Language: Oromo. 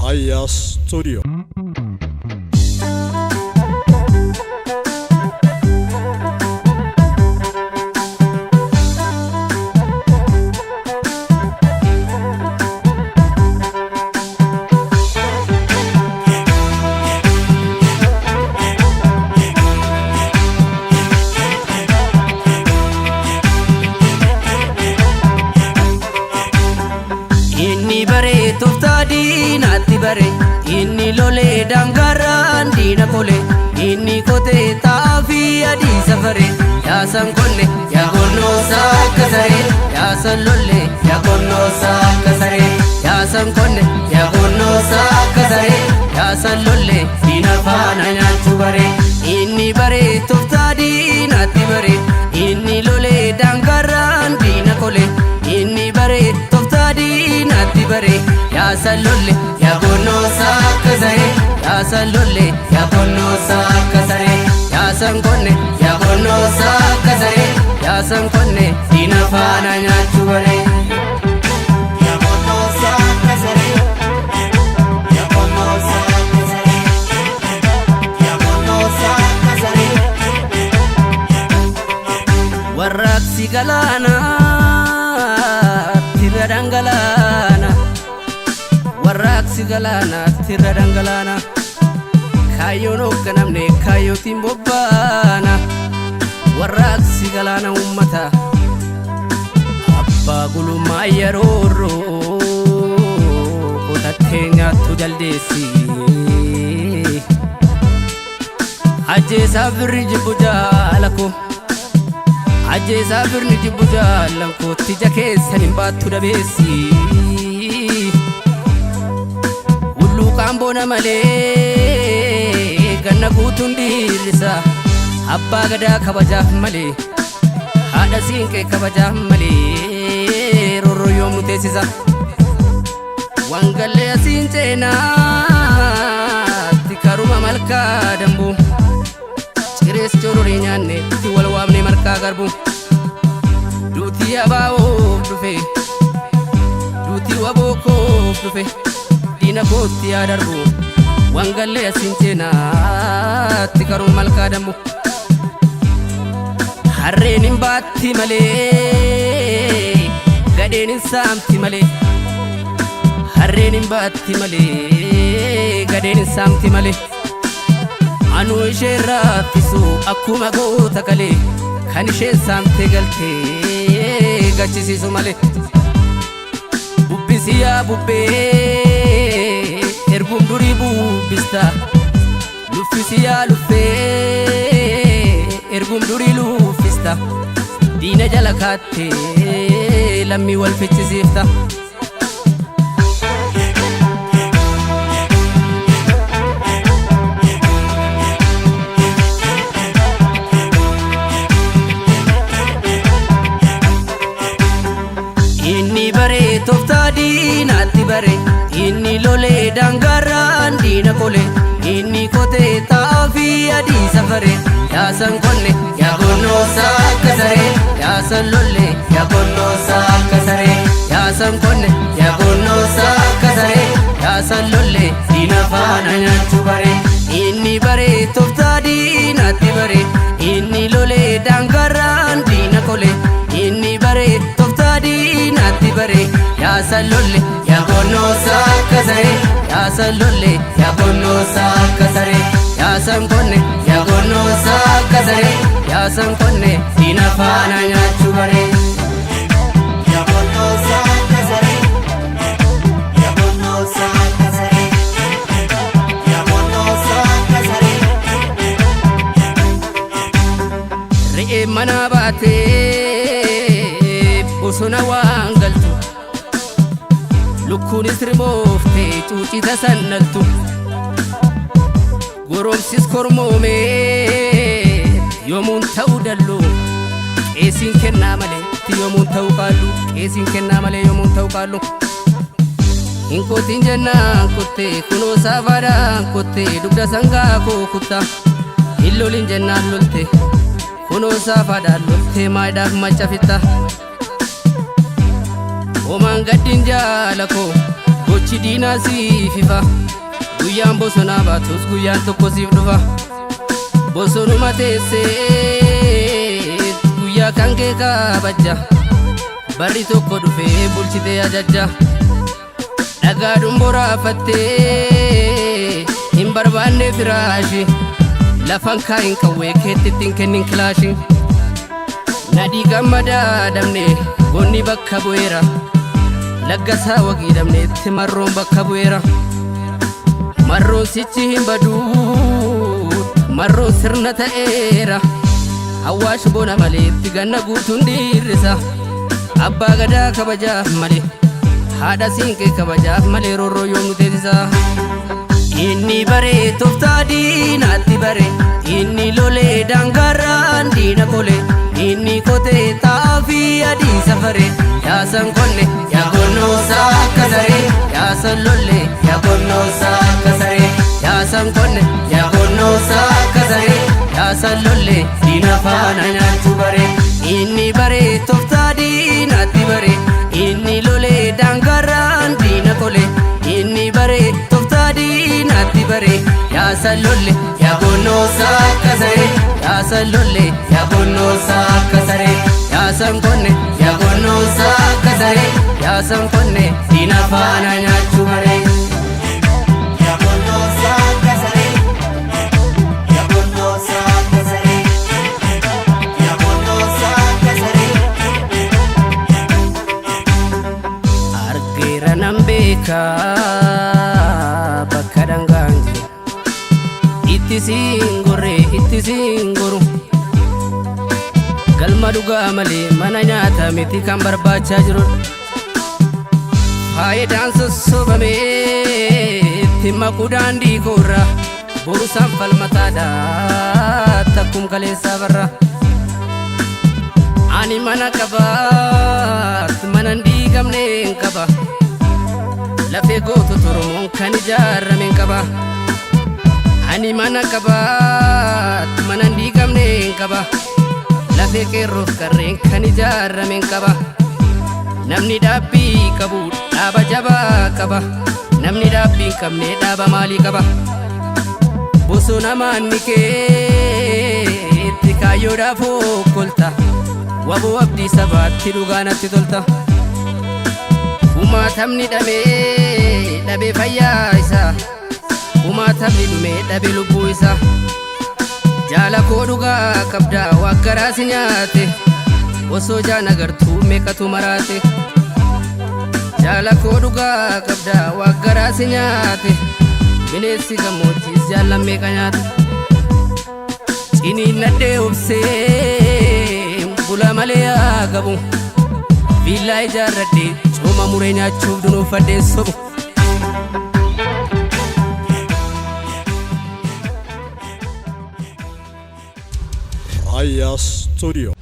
Aya Studio. Inni bare tooftaa diinaatti bare, inni lolee daangaarraan diina kole, inni qotee xaafii adii safare. Yaasan konne yaa gonnoosaa akka saree, yaasan lolle yaa gonnoosaa akka saree, yaasan konne yaa gonnoosaa akka saree, yaasan lolle diina faana nyaachuu bare. Inni bare tooftaa diinaatti bare, inni lolee daangaarraan diina kole, inni bare tooftaa diinaatti bare, yaasan lolle yaa gonnoosaa akka saree, yaasan lolle yaa gonnoosaa akka saree, yaasan konne yaa gonnoosaa akka saree, yaasan konne diina faana nyaachuu bare. Warraaqsi galaanaa tirra dhangalaana. Warraaqsi galaanaa tirra dhangalaana. Kaayyoon hoogganamne kaayyootiin bobbaana. Warraaqsi galaana uummata. Abbaa gulummaa yeroorroo qotattee nyaattu jaldeessi. Ajjeesaa firri jibbu jaala koo. Ajjeesaa firni jibbu jaalan kootti ija keessan hin baattu dabeessi. Hulluuqaan boona malee ganna guutuun dhiirrisa. Abbaa gadaa kabajaaf malee, haadha siinqee kabajaaf malee, roorroo yoom nu teessisa. Wangallee asiin ceenaatti karuma malkaa dambuu. Cirees cororii nyaanne itti wal waamne marqaa garbu. Duutii abaa'oof dhufe, duutii waboo koof dhufe, diina kootti yaa darbu. Wangallee asiin ceenaatti karuma malkaa dambu. Harreen hin baatti malee, gadheen hin saamti malee. Harreen hin baatti malee, gadheen hin saamti malee. Anuu ishee raffisu akkuma goota kalee, kan isheen saamtee galtee gachisiisu malee. Bubbisi yaa bubbee, ergum durii bubbista. Luffisi yaa luffee, ergum durii luffista. Diina jala kaattee lammii wal fichisiifta. Inni bare tooftaa diinaatti bare, inni lolee daangaarraan diina kole, inni qotee xaafii adii safare, yaasan konne yaa gonnoosaa akka saree, yaasan lolle yaa gonnoosaa akka saree, yaasan konne yaa gonnoosaa akka saree, yaasan lolle diina faana nyaachuu bare. Inni bare tooftaa diinaatti bare, inni lolee daangaarraan diina kole, inni bare tooftaa diinaatti bare, yaasan lolle yaa gonnoosaa akka saree, yaasan lolle yaa gonnoosaa akka saree, yaasan konne yaa gonnoosaa akka saree, yaasan konne diina faana nyaachuu bare. Re'ee mana baatee bosona waan galtu, lukkuunis rimooftee cuucita sannaltu, goromsis kormoomee yoomuun ta'uu dallu, qeesiin kennaa malee yoomuun ta'uu qaallu, qeesiin kennaa malee yoomuun ta'uu qaallu. Hin qotiin jennaan kottee kunoo saafaadhaan kottee dugda sangaa koo kuttaa. Hin lolin jennaan lolte kunoo saafaadhaan loltee maayidhaaf macca fitta. Homaan gaddiin jaala koo, Gochi diinaa siif ifa. Guyyaan bosonaa baatus guyyaan tokko siif dhufa. Bosonuma teessee guyyaa kan kee kabajja. Barri tokko dhufee bulchitee ajajja. Dhagaa dhumboraafattee hin barbaanne firaashi. Lafan kaayin qawwee keetti ittiin kennin kilaashi. Nadhii gammadaa dhabne gonni bakka bu'eera. Laggasaa wagii dhabneetti marroon bakka bu'eera. Marroon sichi hin baduu, marroon sirna ta'eera. Awwaash bona maleetti ganna guutuun dhiirrisa. Abbaa gadaa kabajaaf malee, haadha siinqee kabajaaf malee roorroo yoom nu teessisa. Inni baree tooftaa diinaatti bare, inni lolee daangaarraan diina kole, inni qotee xaafii adii safare. Yaasan qonne yaa gonnoosaa akka saree, yaasan lolle yaa gonnoosaa akka saree, yaasan qonne yaa gonnoosaa akka saree, yaasan lolle diina faana nyaachuu bare. Inni baree tooftaa diinaatti bare, inni lolee daangaarraan diina kole, inni baree tooftaa diinaatti bare, yaasan lolle yaa gonnoosaa akka saree, yaasan lolle yaa gonnoosaa akka saree, yaasan qonne yaa gonnoosaa akka saree, yaasan qonne diina faana nyaachuu bare. Yaa gonnoosaa akka saree. Yaa gonnoosaa akka saree. Yaa gonnoosaa akka saree. Argeera nan beekaa bakka dhangaan jiru. Itti siin gorree itti siin goru. Galma dhugaa malee mana nyaata miti kan barbaachaa jiru. Faayidaan sossobamee itti maquu daandii koorra. Borusaan falmataadha takkum kaleessaa barra. Ani mana qabaat mana hin diigamne hin qaba. Lafee gootota Oromoon kan ijaarame hin qaba. Ani mana qabaat mana hin diigamne hin qaba. Lafee qeerroof qarreen kan ijaarame hin qaba. Namni dhaabbii qabu dhaaba jabaa qaba. Namni dhaabbii hin qabne dhaaba maalii qaba? Bosona manni keetti kaayyoodhaaf okkolta. Waboo abdii sabaatti dhugaa natti tolta. Kumaatamni dhamee dhabee fayyaa isaa. Kumaatamni dhumee dhabee lubbuu isaa. Jaala koo dhugaa qabdaa waan garaa si nyaate. Osoo jaan agartuu meeqatu maraate. Jaala koo dhugaa qabdaa waan garaa si nyaate. Bineensi gammoojjiis jaallan meeqa nyaate. Ciniin nadhee obsee bula malee haa qabu. Viillaa ijaarradhee cooma muree nyaachuuf dunuunfadheen sobu. Raayyaa Studio.